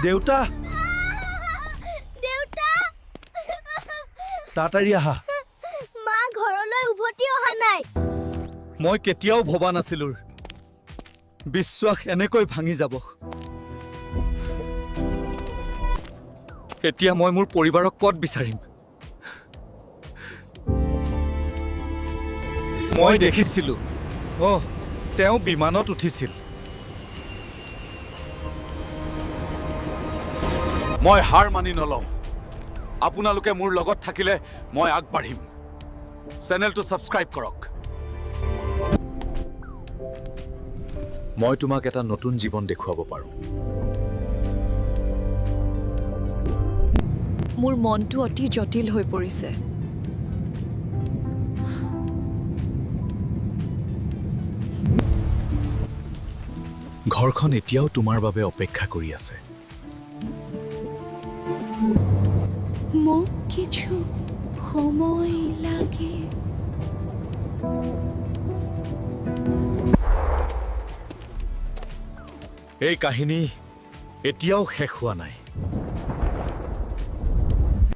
দেউতা। দেউতা। তাড়াতাড়ি আহা। মা ঘৰলৈ উভতি অহা নাই। মই কেতিয়াও ভবা নাছিলো বিশ্বাস এনেকৈ ভাঙি যাব। এতিয়া মই মোৰ পৰিবাৰক ক'ত বিচাৰিম? মই দেখিছিলো, অহ, তেওঁ বিমানত উঠিছিল। মই হাৰ মানি নলওঁ। আপোনালোকে মোৰ লগত থাকিলে মই আগবাঢ়িম। চেনেলটো ছাবস্ক্ৰাইব কৰক। মই তোমাক এটা নতুন জীৱন দেখুৱাব পাৰোঁ। মোৰ মনটো অতি জটিল হৈ পৰিছে। ঘৰখন এতিয়াও তোমাৰ বাবে অপেক্ষা কৰি আছে। মোক কিছু সময় লাগে। এই কাহিনী এতিয়াও শেষ হোৱা নাই।